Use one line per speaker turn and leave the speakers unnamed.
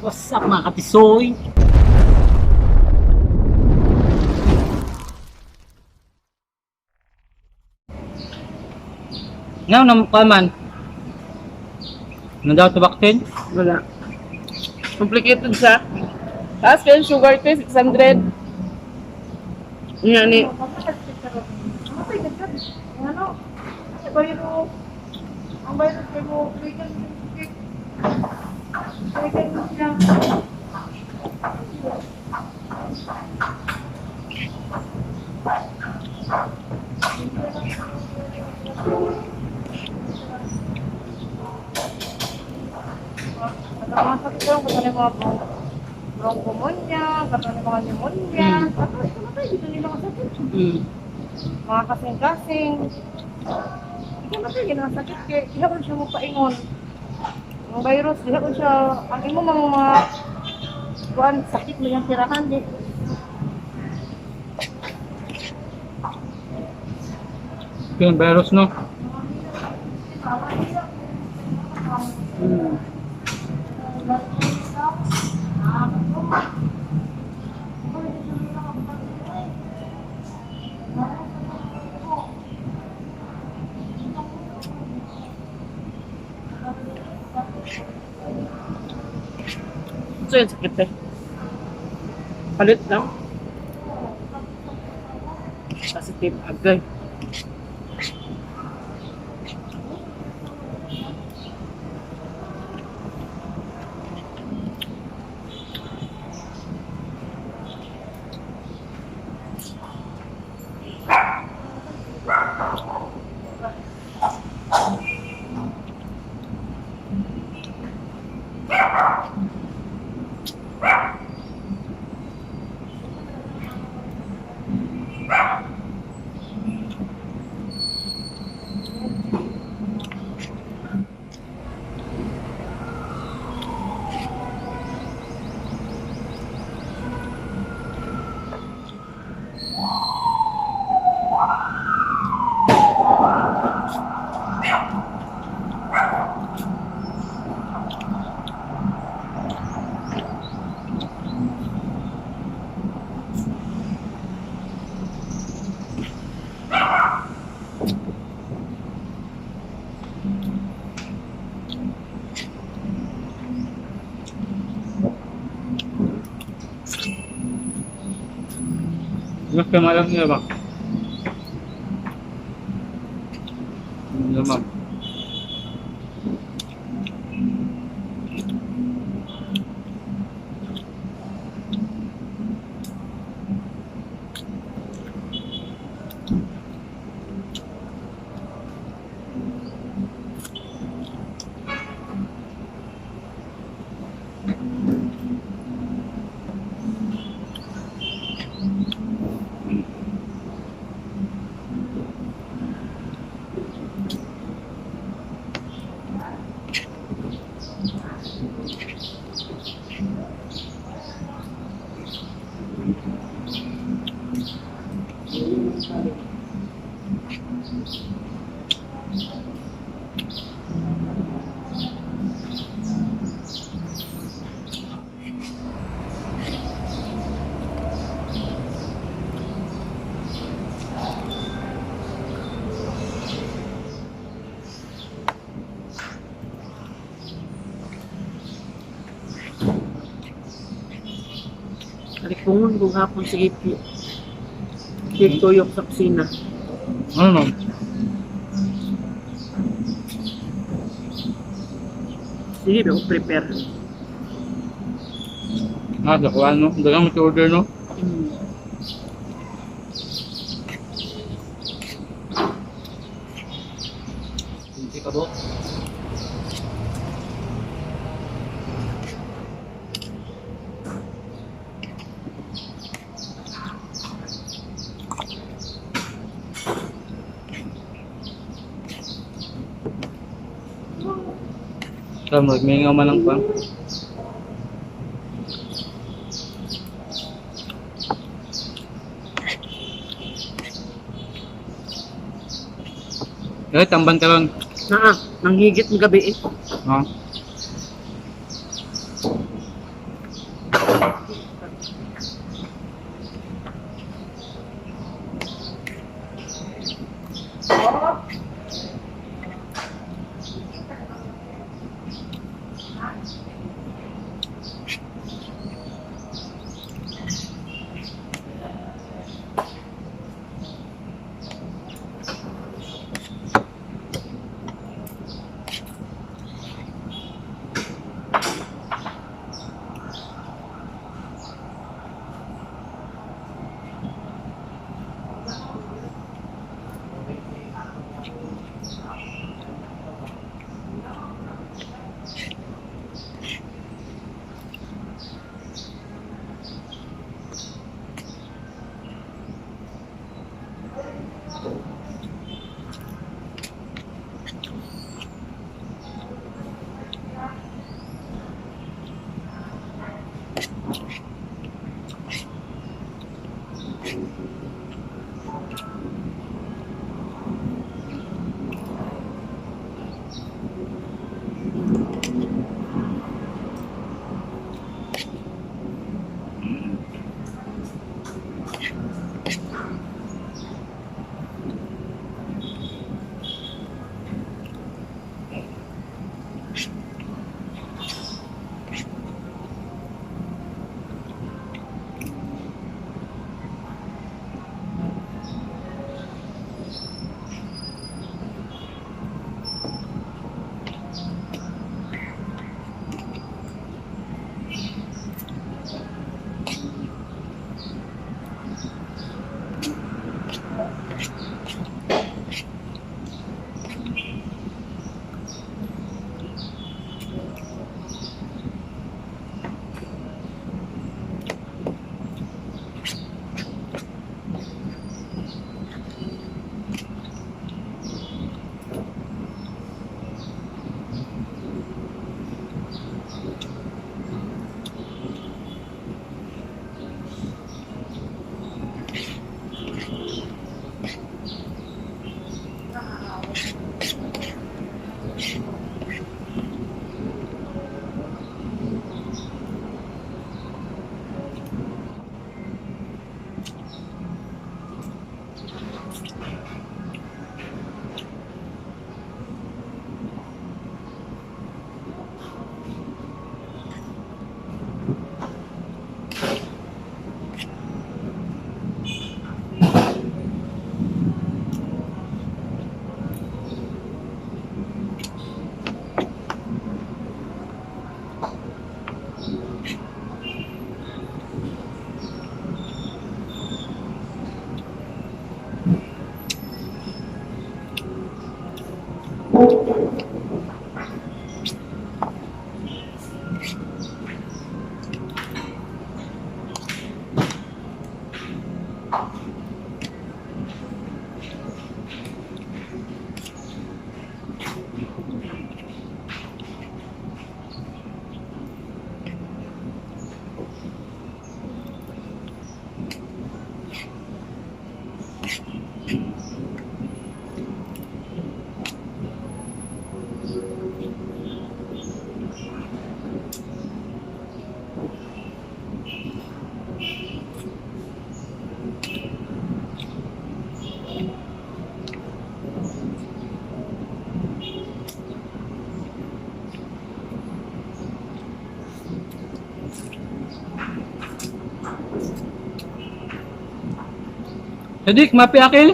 What's up, mga katisoy? Now, nam man. Ano daw sa vaccine?
Wala. Complicated siya. Taas kayo yung sugar test, 600. Yan ni.
Ano? Bayro. Ang bayro kay mo, vegan cake. Vegan siya. Ano mga sakit ko, katong mga bronchomonia, katong mga pneumonia, katong ito na tayo, dito nila mga sakit. Mga kasing-kasing. Ikaw na tayo, mga sakit kay diha ko siya mopaingon. Ang virus, diha ko siya, ang imo mga kuan sakit mo yung tirahan di.
Yung virus, no?
So yun, sakit eh. Palit lang. Positive agay.
Mas kamalang niya ba? Lamang.
Alikungon kong hapon sa ipi. Sige, tuyok sa kusina.
Ano no?
Sige, ako prepare.
Ah, sa kuha, no? Dagang mo order, no? Hindi ka ba? Tama, magmingaw man ang pang. Eh, tamban ka lang.
Naa, nanghigit ng gabi eh.
No? Sadik, mapi akil.